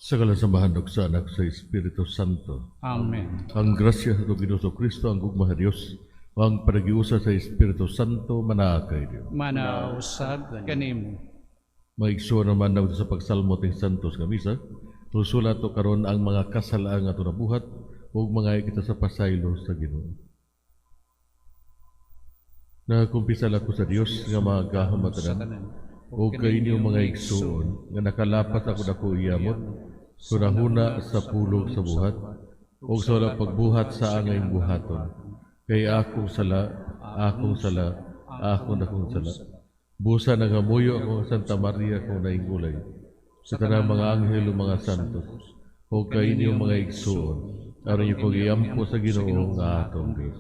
Sa ngalan sa Amahan ug sa Anak, sa Espiritu Santo. Amen. Ang grasya sa atong Ginoong Kristo, ang gugma sa Dios, ang panagiusa sa Espiritu Santo manaa kay Dios. Manaa usab kanimo. Maigsoon naman na sa pagsalmo ting santos nga misa, sulat to karon ang mga kasalaan nga ato nabuhat ug mga kita sa pasaylo sa Ginoo. Nagakumpisal ako sa Dios nga makagagahom Sa tanan tanan ug kay inyo, mga igsuon, nga nakalapas ako dako iyamot sa hunahuna, sa pulong, sa buhat ug sa wala pagbuhat sa angay buhaton, kay akong sala, akong sala, akong dakong sala. Busa nagamuyo ako Santa Maria akong Inaing Ulay, sa tanang mga anghel ug mga santos, ug kay inyo, mga igsuon, aron inyo kong iampo sa Ginoo nga atong Dios.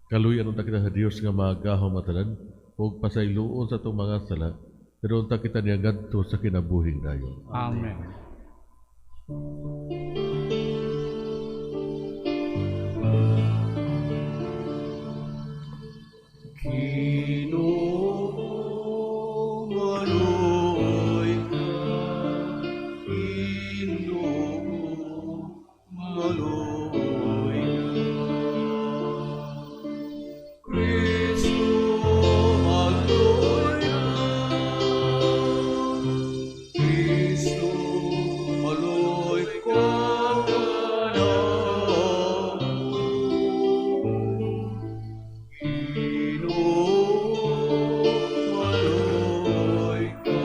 Kaluy-an unta kita sa Dios nga makagagahom tanan ug pasayloon sa atong mga sala, pero unta kita niya ngadto sa kinabuhing dayon. Amen. Ginoo, maluoy ka. Ginoo, maluoy ka. Kristo, maluoy ka. Kristo, maluoy ka kanamo. Ginoo, maluoy ka.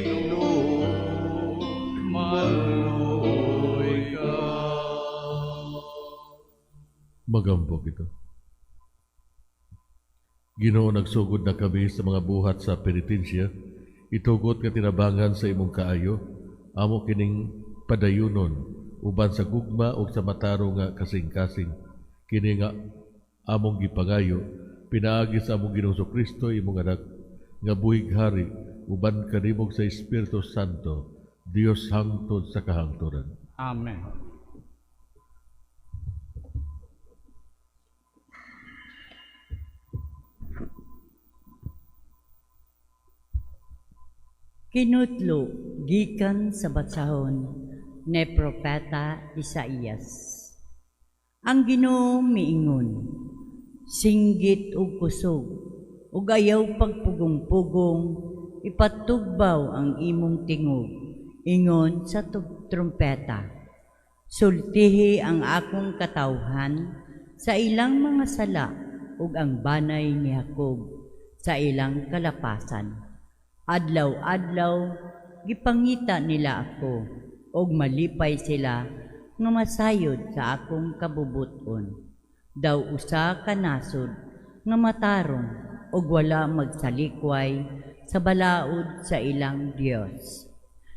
Ginoo, maluoy ka. Magampo kita. Ginoo, nagsugod na kami sa mga buhat sa penitensya, itugot nga tinabangan sa imong kaayo, amo kining padayunon uban sa gugma ug sa matarong nga kasing-kasing. Kini nga among gipangayo pinaagi sa among Ginoong Kristo, imong anak, nga buhig hari uban kanimo sa Espiritu Santo, Dios hangtod sa kahangturan. Amen. Kinutlo gikan sa basahon ni Propeta Isaías. Ang Ginoo miingon, singgit og kusog ug ayaw pagpugong-pugong, ipatugbaw ang imong tingog, ingon sa trumpeta. Sultihi ang akong katawhan sa ilang mga sala ug ang banay ni Jacob sa ilang kalapasan. Adlaw-adlaw gipangita nila ako ug malipay sila nga masayod sa akong kabubuton. Daw usa ka nasod nga matarong ug wala magsalikway sa balaod sa ilang Dios.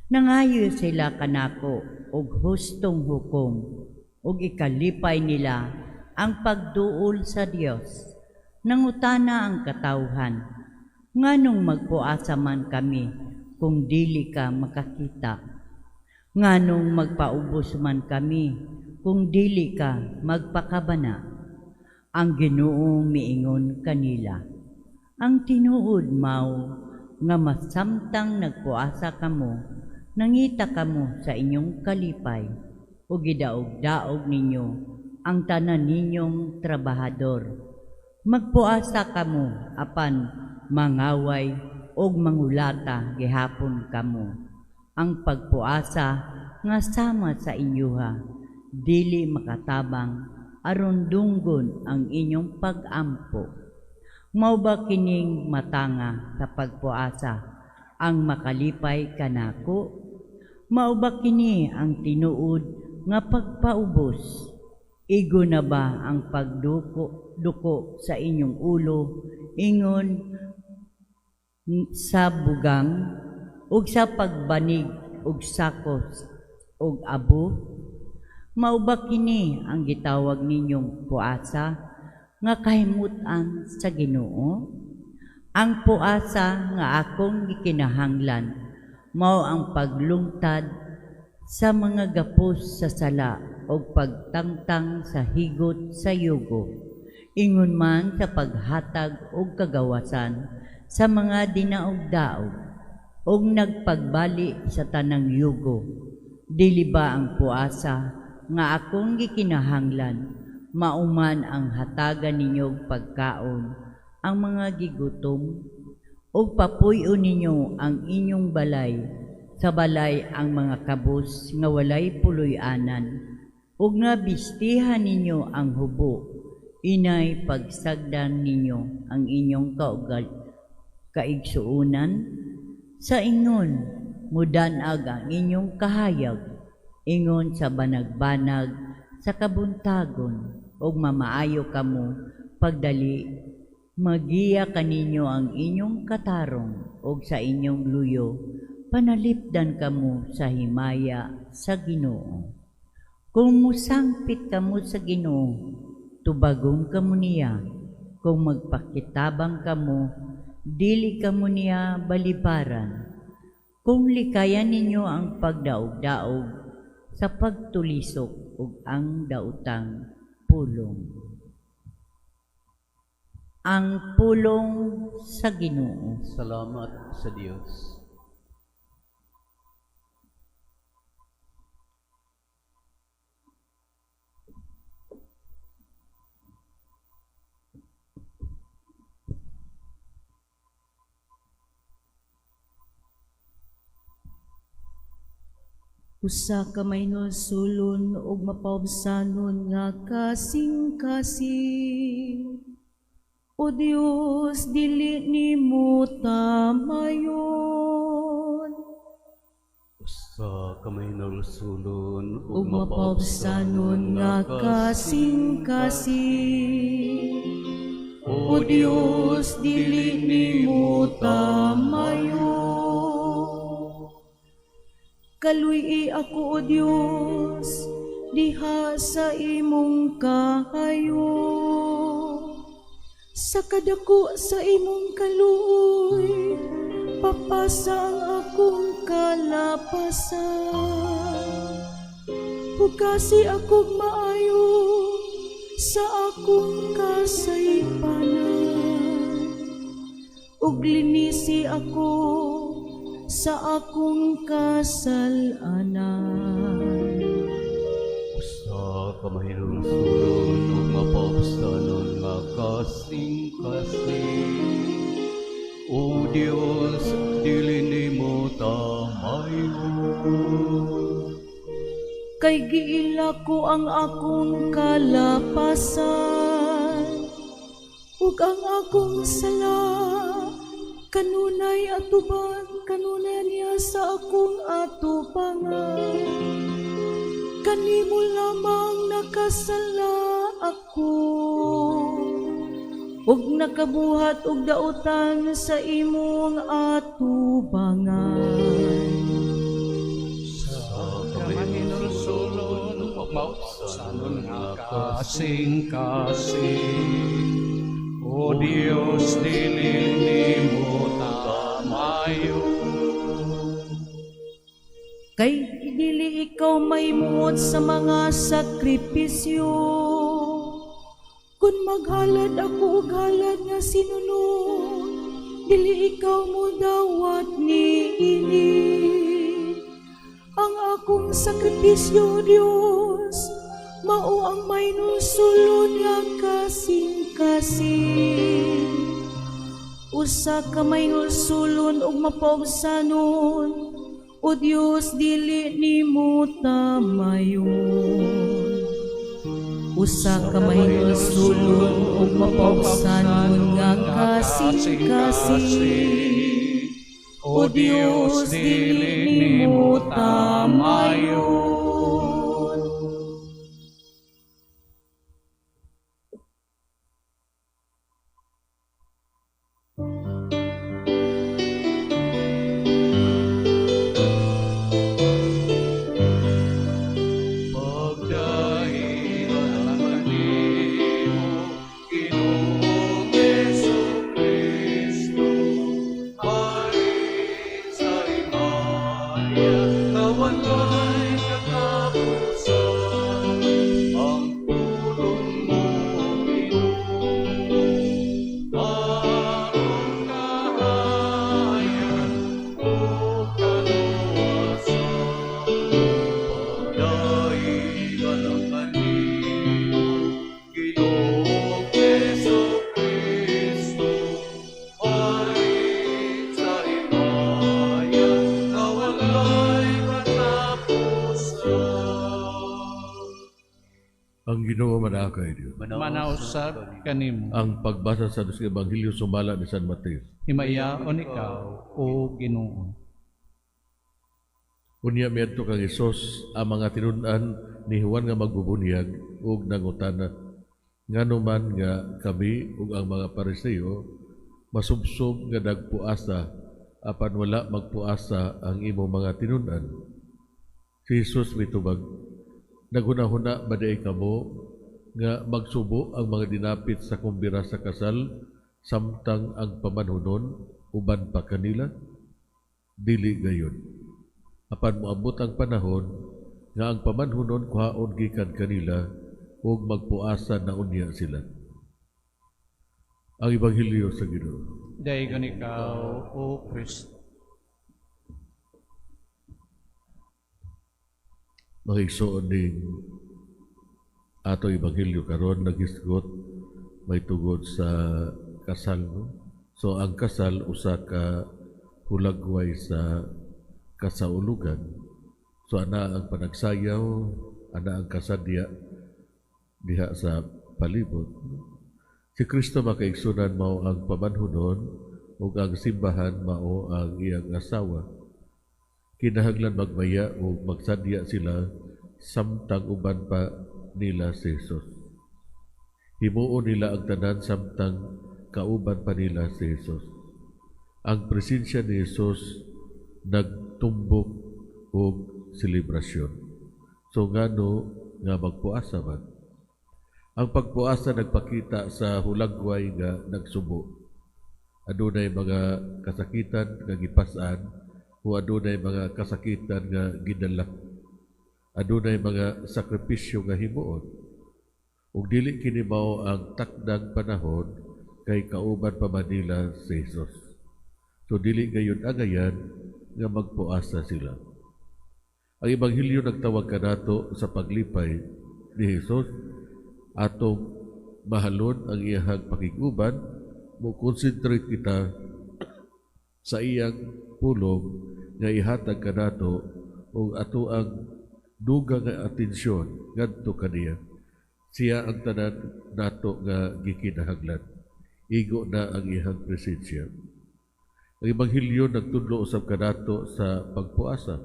Nangayo sila kanako og hustong hukom ug ikalipay nila ang pagduol sa Dios. Nangutana ang katawhan, nganong magpuasa man kami kung dili ka makakita? Nganong magpaubos man kami kung dili ka magpakabana? Ang Ginoo miingon kanila, ang tinuod mao nga masamtang nagpuasa kamo, nangita kamo sa inyong kalipay ug gidaog-daog ninyo ang tanan ninyong trabahador. Magpuasa kamo apan mangaway og mangulata gihapon kamo. Ang pagpuasa nga sama sa inyuha dili makatabang aron dunggon ang inyong pag-ampo. Mao ba kining matanga sa pagpuasa ang makalipay kanako? Mao ba kini ang tinuod nga pagpaubos? Igo na ba ang pagduko duko sa inyong ulo ingon sa bugang ug sa pagbanig og sakos og abo? Mao ba kini ang gitawag ninyong puasa nga kahimut-an sa Ginoo? Ang puasa nga akong gikinahanglan mao ang paglungtad sa mga gapos sa sala og pagtangtang sa higot sa yugo, ingon man sa paghatag og kagawasan sa mga dinaog-daog. ug nagpagbali sa tanang yugo. Dili ba ang puasa nga akong gikinahanglan, mauman ang hatagan ninyo pagkaon ang mga gigutom, ug papuy-on ninyo ang inyong balay sa balay ang mga kabus nga walay puloy-anan, ug nga bistihan ninyo ang hubo, inay pagsagdan ninyo ang inyong kaigsuonan? Sa ingon, mudanag ang inyong kahayag, ingon sa banag-banag sa kabuntagon, ug mamaayo kamo pagdali, magiya kaninyo ang inyong katarong, ug sa inyong luyo panalipdan kamo sa himaya sa Ginoo. Kung musangpit kamo sa Ginoo, tubagon kamo niya. Kung magpakitabang kamo, dili kamo niya balibaran. Kung likayan ninyo ang pagdaog-daog sa pagtulisok ug ang daotang pulong. Ang pulong sa Ginoo. Salamat sa Dios. Usa ka mahinulsulon ug mapaubsanon nga kasing-kasing. O Dios, dili nimo tamayon. Usa ka mahinulsulon ug mapaubsanon nga kasing-kasing. O Dios, dili nimo tamayon. Kaluy-i ako, O Dios, diha sa imong kaayo. Sa kadako sa imong kaluoy, papasa ang akong kalapasan. Pugasi akong maayo sa akong kasaypanan, ug linisi ako sa akong kasalanan. Usa ka mahinulsulon ug mapaubsanon nga kasing-kasing. O Dios, dili nimo tamayon. Kay giila ko ang akong kalapasan, ug ang akong sala kanunay atubang, kanunay niya sa akong atubangan. Kanimo lamang nakasala ako, ug nakabuhat og dautan sa imong atubangan. Sa mahinulsulon ug mapaubsanon nga kasing-kasing. O Dios, dili nimo tamayon. Kay dili ikaw mahimuot sa mga sakripisyo. Kung maghalad ako og halad nga sinuno, dili ikaw modawat niini. Ang akong sakripisyo, Dios, mao ang mahinulsulon nga kasing-kasing. Usa ka mahinulsulon ug mapaubsanon, O Dios, dili nimo tamayon. Usa ka mahinulsulon ug mapaubsanon nga kasing-kasing. O Dios, dili nimo tamayon. Pagdaigala kanimo, Ginoong Jesu-Kristo, halin sa himaya, nga walay Ang Ginoo manaa kaniyo. Manausab kanimo. Ang pagbasa sa Diyos Ebanghelyo sumala ni San Mateo. Himayaon ikaw, o Ginoo. Unya miadto kang Hesus ang mga tinun-an ni Juan nga magbubunyag ug nangutana, ngano man nga kami ug ang mga Pariseo masubsob nga nagpuasa apan wala magpuasa ang imong mga tinun-an? Si Jesus mitubag, naghunahuna ba diay kamo nga magsubo ang mga dinapit sa kumbira sa kasal samtang ang pamanhunon uban pa kanila? Dili gayon. Apan moabot ang panahon nga ang pamanhunon kuhaon gikan kanila ug magpuasa na unya sila. Ang Ebanghelyo sa Ginoo. Daygon ikaw, O Kristo. Mga igsoon, ning ato Ebanghelyo karon naghisgot may tugod sa kasal, no? So ang kasal usa ka hulagway sa kasaulugan. So ana ang panagsayaw, ana ang kasadya diha sa palibot. Si Kristo, makaigsunan, mao ang pamanhunon ug ang simbahan mao ang iyang asawa. Kinahanglan magmaya o magsadya sila samtang uban pa nila si Jesus. Himuon nila ang tanan samtang kauban pa nila si Jesus. Ang presensya ni Jesus nagtumbok og selebrasyon. So ngano nga magpuasa man? Ang pagpuasa nagpakita sa hulagway nga nagsubo. Adunay mga kasakitan nga gipas-an o adunay mga kasakitan nga gidala. Adunay mga sakripisyo nga himuon. Ug dili kini mao ang takdang panahon kay kauban pa man nila si Jesus. So dili gayon angayan nga magpuasa sila. Ang Ebanghelyo nagtawag kanato sa paglipay ni Jesus, atong mahalon ang iyahang pakig-uban, mo concentrate kita sa iyang pulong nga ihatag kanato ug ato ang dugang nga atensyon ngadto kaniya. Siya ang tanan nato nga gikinahanglan. Igo na ang iyang presensya. Ang Ebanghelyo nagtudlo usab kanato sa pagpuasa.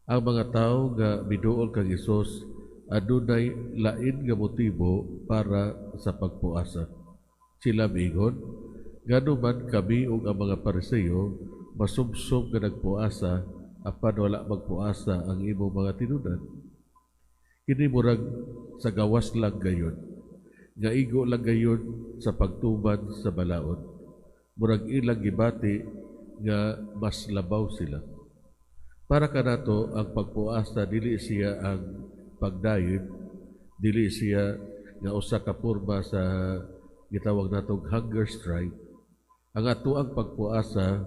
Ang mga tawo nga miduol kang Hesus adunay lain nga motibo para sa pagpuasa. Sila miingon, ngano man kami ug ang mga Pariseo masubsob nga nagpuasa apan wala magpuasa ang imong mga tinunan? Kini murag sa gawas lang gayon, nga igo lang gayon sa pagtuman sa balaod. Murag ilang gibati nga mas labaw sila. Para kanato ang pagpuasa dili siya ang pagdayet, dili siya nga usa ka porma sa gitawag natong hunger strike. Ang ato ang pagpuasa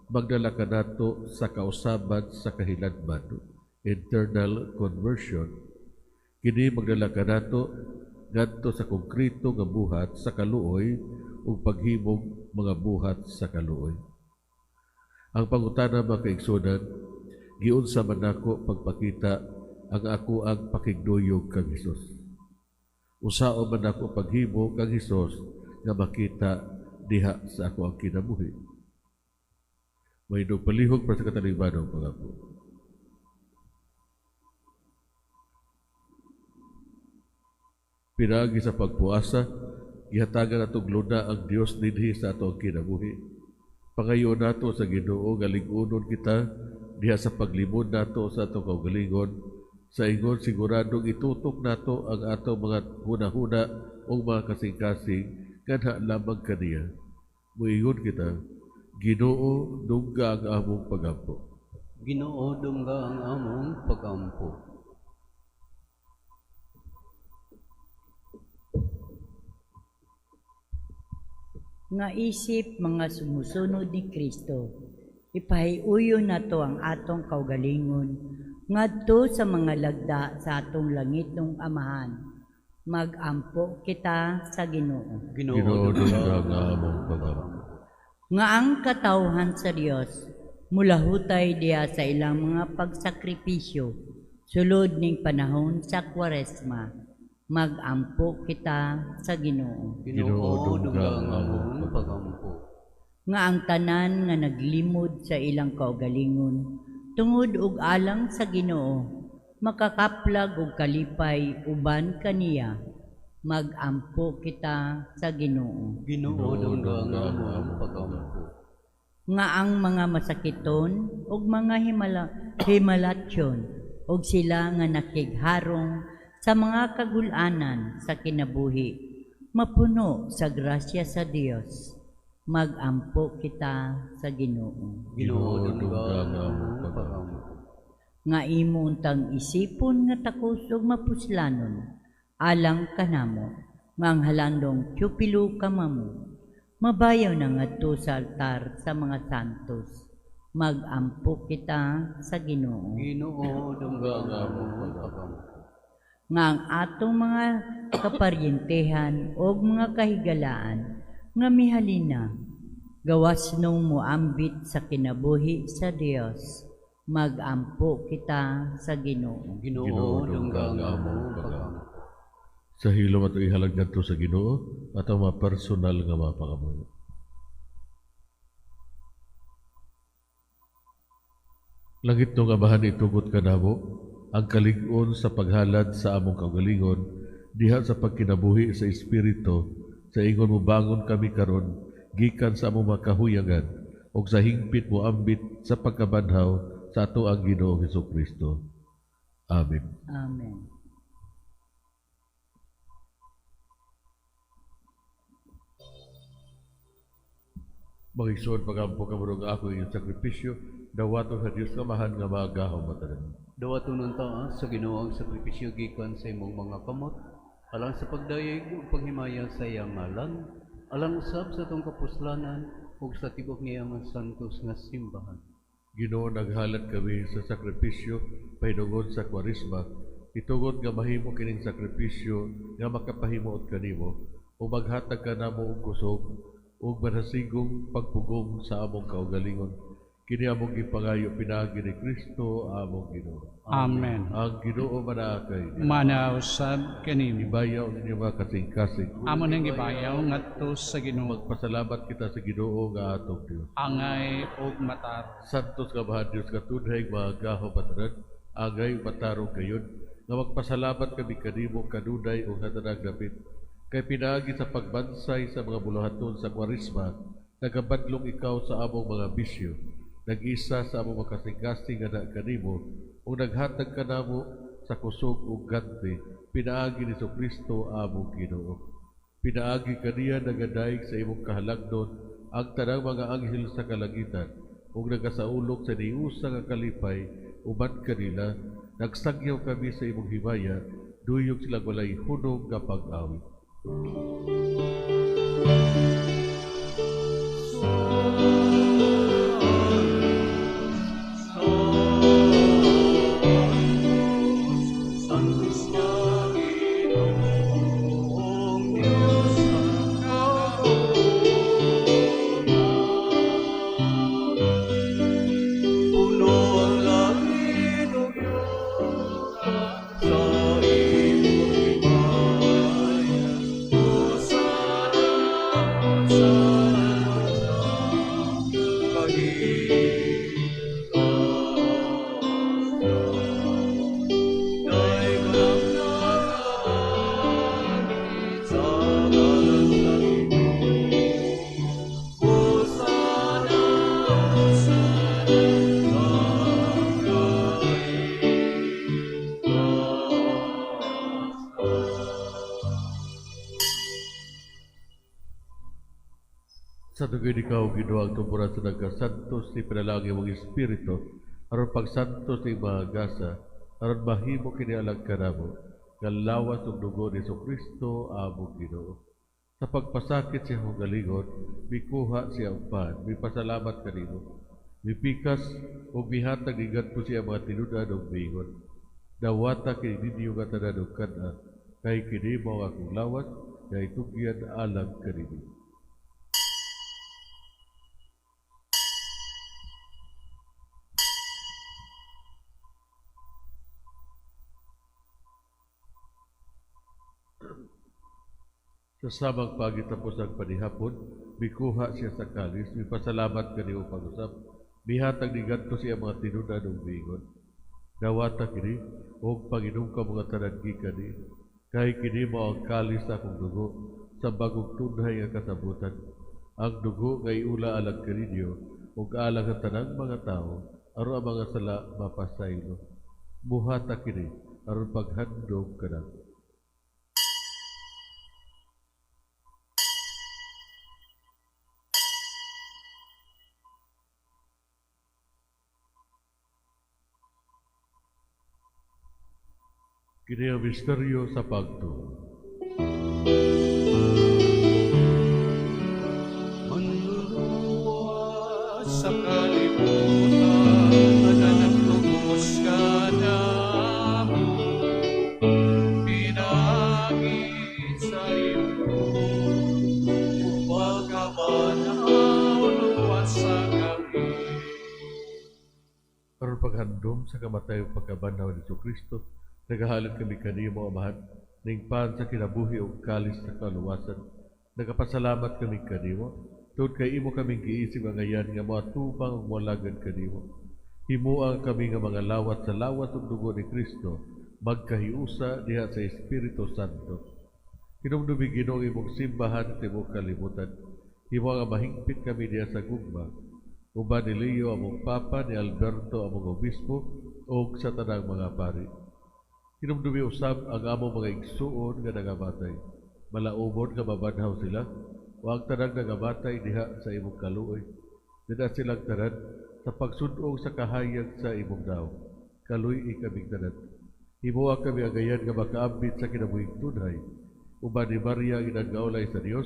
magdala kanato sa kausaban sa kahilanman, internal conversion. Kini magdala kanato ngadto sa konkreto nga buhat sa kaluoy ug paghimog mga buhat sa kaluoy. Ang pangutana, mga kaigsunan, giunsa man nako pagpakita ang ako ang pakigduyog kang Hesus? Unsaon man nako paghimo kang Hesus nga makita diha sa ako ang kinabuhi? May palihog para sa katalingbanong pangampo. Pinaagi sa pagpuasa, gihatagan natong luna ang Dios dinhi sa ato ang kinabuhi. Pangayo nato sa Ginoo nga lig-unon kita diha sa paglimod nato sa atong kaugalingon, sa ingon siguradong itutok nato ang atong mga hunahuna o mga kasing-kasing kanha lamang kaniya. Muingon kita, Ginoo, dungga ang among pagampo. Ginoo, dungga ang among pagampo. Nga isip mga sumusunod ni Kristo, ipahiuyon nato ang atong kaugalingon ngadto sa mga lagda sa atong langitnong Amahan. Magampo kita sa Ginoo. Ginoo, dungga ang among pagampo. Nga ang katawhan sa Dios mulahutay diha sa ilang mga pagsakripisyo sulod ning panahon sa Kwaresma. Magampo kita sa Ginoo. Ginoo, dungga ang among pagampo. Nga ang tanan nga naglimod sa ilang kaugalingon tungod og alang sa Ginoo makakaplag og kalipay uban kaniya. Magampo kita sa Ginoo. Ginoo, dungga ang among pagampo. Nga ang mga masakiton ug mga himalatyon ug sila nga nakigharong sa mga kagulanan sa kinabuhi mapuno sa grasya sa Dios. Magampo kita sa Ginoo. Ginoo, dungga ang among pagampo. Nga imo untang isipon nga takos ug mapuslanon alang kanamo nga ang halandong Teofilo Camamo mabayaw na ngadto sa altar sa mga santos. Magampo kita sa Ginoo. Ginoo, dungga ang among pagampo. Nga ang atong mga kaparyentehan og mga kahigalaan nga mihalina gawas nung moambit sa kinabuhi sa Dios. Magampo kita sa Ginoo. Ginoo, dungga ang among pagampo. Sa hilom ato ihalag ngadto sa Ginoo at ang mga personal nga mga pangamuyo. Langit nung Amahan, itugot kanamo ang kalig-on sa paghalad sa among kaugalingon diha sa pagkinabuhi sa espiritu sa ingon mobangon kami karon gikan sa among makahuyangan ug sa hingpit moambit sa pagkabanhaw sa ato ang Ginoong Hesukristo. Amen. Amen. Mga igsoon, pagampo kamo nga ako inyong sakripisyo, dawaton sa Dios Amahan nga maagahom matanan. Dawaton ang taas sa Ginoo ang sakripisyo gikan sa imong mga kamot, alang sa pagdayeg ug paghimaya sa iyang ngalan, alang usab sa atong kapuslanan ug sa tibuok niya nga santos nga simbahan. Ginoo, naghalad kami sa sakripisyo pahinungod sa Kwaresma, itugot nga mahimo kining sakripisyo nga makapahimuot kanimo o maghatag kanamo og kusog ug manasigong pagpugong sa among kaugalingon. Kini among gipangayo pinaagi ni Kristo among Ginoo. Amen. Ang Ginoo manaakay. Manausab kanimo. Ibayaw ninyo mga kasing-kasing. Amo nang gibayaw ngadto sa Ginoo. Magpasalamat kita sa Ginoo nga atong Dios. Angay ug matarong. Santos nga mahal Dios katunhay mga gaho matanan, angay matarong gayon nga magpasalamat kami kanimo kanunay ug sa tanang dapit. Kay pinaagi sa pagbansay sa mga buluhaton sa Kwaresma, nagabadlong ikaw sa among mga bisyo, nag-isa sa among mga kasing-kasing nga kanimo, ug naghatag kanamo sa kusog ug ganti, pinaagi ni Kristo among Ginoo. Pinaagi kaniya nagadaig sa imong kahalangdon ang tanang mga anghel sa kalangitan, ug nagasaulog sa niusa nga kalipay uban kanila, nagsangyaw kami sa imong himaya, duyog sila walay hunong nga pag-awit. Sa tugay ikaw, Ginoo, ang tumburan sa nagkasantos ni pinalangin mong Espiritu, aron pagsantos ni mga gasa, aron mahimo kini alang kanamo, nga lawas ug dugo ni Jesucristo among Ginoo. Sa pagpasakit siya kaugalingon, mikuha siya og pan, mipasalamat kanimo, mipikas ug mihatag ngadto siya mga tinud-an ug miingon, dawata kini ninyo nga tanan og kan-a, kay kini mao ang akong lawas, nga itugyan alang kaninyo. Sa samang pagitapos ang panihapon, mikuha siya sa kalis, mipasalamat kaniyo pag-usap, mihatag ni ngadto siya mga tinunan ug miingon, dawata kini og panginom ka mga tanan gikan ni, kay kini mao ang kalis sa akong dugo sa bagong tunhay nga kasabutan, ang dugo nga iula alang kaninyo ug alang sa tanang mga tawo aron ang mga sala mapasaylo. Buhata kini aron paghandom kanako. Kini ang misteryo sa pagtuo. Manluluwas sa kalibutan, nga nagtubos kanamo, pinaagi sa imong pagkabanhaw, luwasa kami. Aron paghandom sa kamatay ug pagkabanhaw ni Kristo, nagahalad kami kanimo, Amahan, ning pan sa kinabuhi ug kalis sa kaluwasan. Nagapasalamat kami kanimo, tungod kay imo kaming giisip ang ngayan nga moatubang ug moalagad kanimo. Himoa kami nga mga lawat sa lawas ug dugo ni Kristo, magkahiusa diha sa Espiritu Santo. Hinumdumi Ginoo imong simbahan sa tibuok kalibutan. Himoa nga mahingpit kami diha sa gugma. Uban ni Leo among Papa, ni Alberto among Obispo, ug sa tanang mga pari. Hinumdumi usab ang among mga igsuon nga nangamatay. Malaumon nga mabanhaw sila, o ang tanang nangamatay diha sa imong kaluoy. Dida silang tanan sa pagsud-ong sa kahayag sa imong daw. Kaluy-i kaming tanan. Himoa kami agayan nga makaambit sa kinabuhing tunhay. Uban ni Maria inang gaulay sa Dios,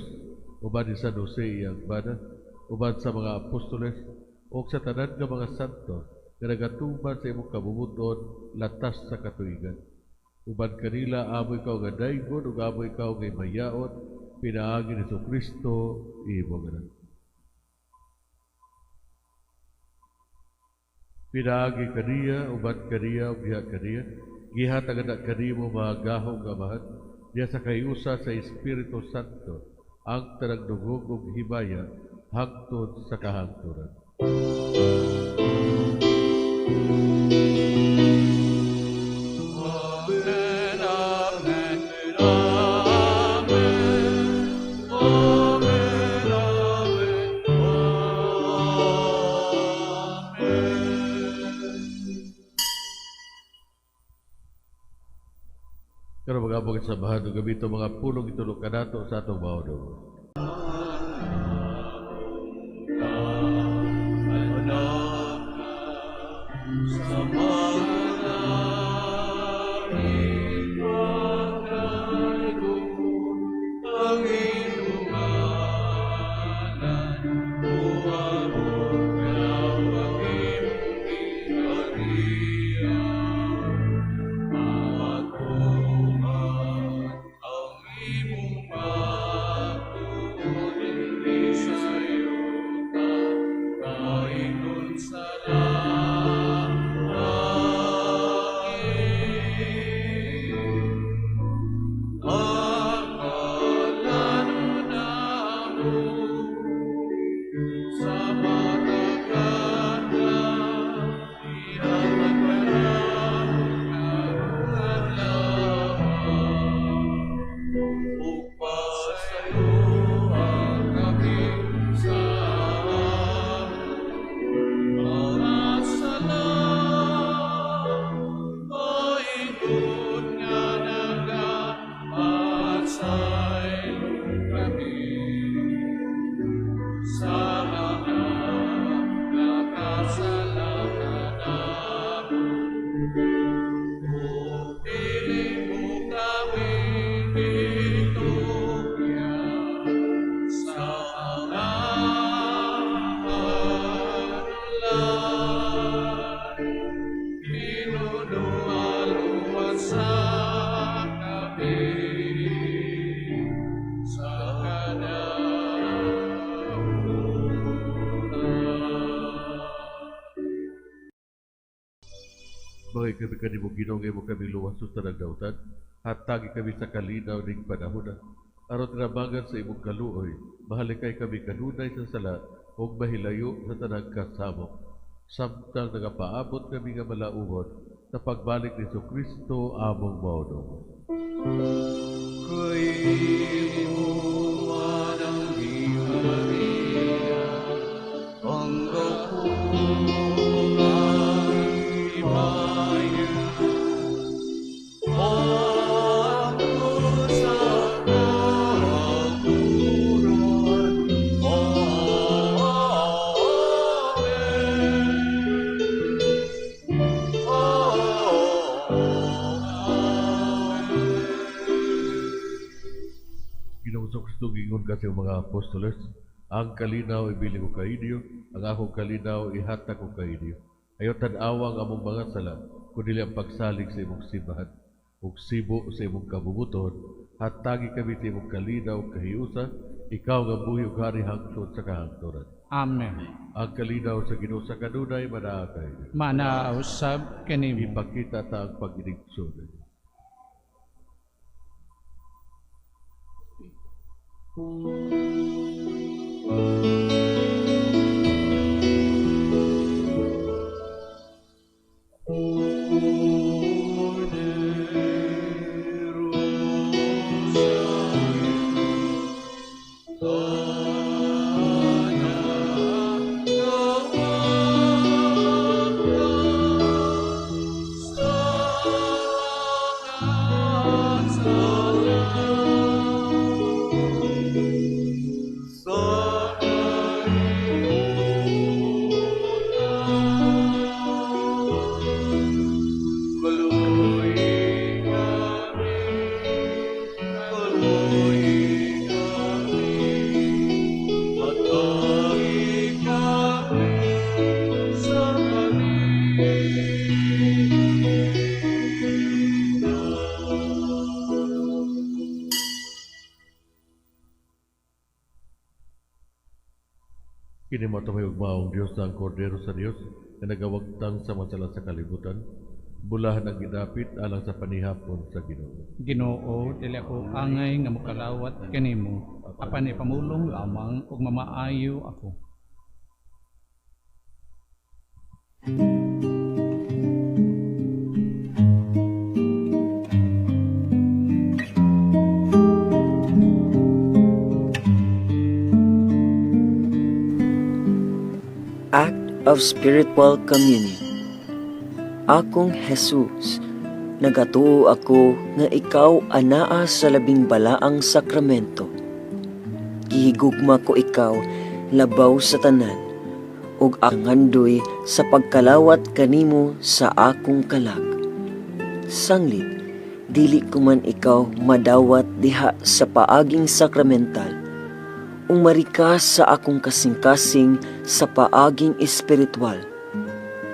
uban ni San Jose iyang bana, uban sa mga apostoles, o sa tanan nga mga santo nga nagatuman sa imong kabubut-on latas sa katuigan. Uban kanila amo ikaw nga daygon ug amo ikaw nga mayaon, pinaagi ni Kristo imong anak. Pinaagi kaniya, uban kaniya ug diha kaniya, gihatag na kanimo mga gahom nga Amahan, diha sa kahiusa sa Espiritu Santo, ang tanang dugog ug himaya hangtod sa kahangturan. Amen, amen, amen, amen, amen, amen. Karon mag-abot sa bahan ug gamiton mga pulong itulo kanato sa atong maudong. Anak sa mga ipagdaygon ang imong ngalan, moabot ang imong gingharian, matuman ang imong pagtuo dinhi sa yuta, kaingon sa langit. Pagkalano namo sa matag adlaw, ihatag kanamo karong adlaw. Ug pasayloa kami sa among mga sala, kaingon nga nagapasaylo kami sa mga nakasala kanamo. Ug dili mo kami itugyan sa mga panulay, Hinunualuwasa kami sa kadautan. Bangay kami kanimo Ginoo nga imo kami luwas sa tanang dautan, hatagi kami sa kalinaw ning panahona. Aron tinabangan sa imong kaluoy, mahalikay kami kanunay sa sala ug mahilayo sa tanang kasamok. Samtang nagapaabot kami nga malauhon sa pagbalik ni Kristo among Maono. Kay imo man ang giharian, ang gahom ug ang himaya, hangtod sa kahangturan. Amen. Amen. Ginoong Kristo, giingon ka sa iyong mga apostoles, ang kalinaw ibilin ko kainyo, ang akong kalinaw ihatag ko kainyo. Ayaw tan-awa ang among mga sala, kundi ang pagsalig sa imong simbahan. Ug sibo sa imong kabubut-on, hatagi kami sa imong kalinaw ug kahiusa, ikaw nga buhi ug hari hangtod sa kahangturan. Amen. Ang kalinaw sa Ginoo sa kanunay manaa kaninyo. Manaa usab kanimo. Ipakita ta ang pag-inigsoon. Kini mao ugmaong Dios ang Kordero sa Dios nga nagawagtang sa mga sala sa kalibutan. Bulahan ang gidapit alang sa panihapon sa Ginoo. Ginoo, dili ako angay nga mokalawat kanimo, apan ipamulong lamang ug mamaayo ako. Act of Spiritual Communion. Akong Jesus, nagatuo ako nga ikaw anaa sa labing balaang sakramento. Gihigugma ko ikaw labaw sa tanan, ug ang handoy sa pagkalawat kanimo sa akong kalag. Sanglit, dili ko man ikaw madawat diha sa paaging sakramental, umari ka sa akong kasing-kasing sa paaging espiritual.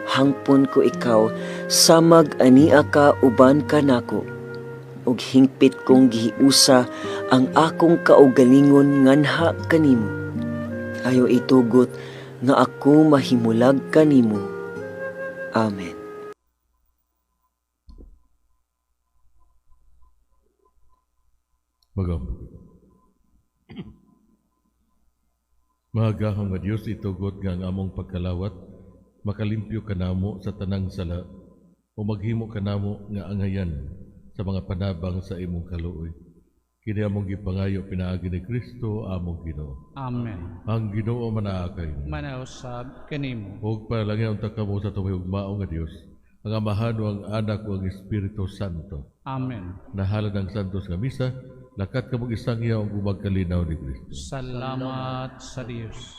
Hangpon ko ikaw, samag ania ka uban ka nako, ug hingpit kong gihiusa ang akong kaugalingon nganha kanimo. Ayo itugot nga ako mahimulag kanimo. Amen. Magampo. Mahagahom nga Dios, itugot nga ang among pagkalawat makalimpyo kanamo sa tanang sala o maghimo kanamo nga angayan sa mga panabang sa imong kaluoy. Kini among gipangayo pinaagi ni Kristo among Ginoo. Amen. Ang Ginoo manaa kayo. Manaa usab kanimo. Ug panalangin unta kamo sa tumahugmao nga Dios, ang Amahan o ang Anak o ang Espiritu Santo. Amen. Nahalan ang santos nga misa, lakat kamong isang iya ang gumagkalinaw ni Kristo. Salamat sa Dios.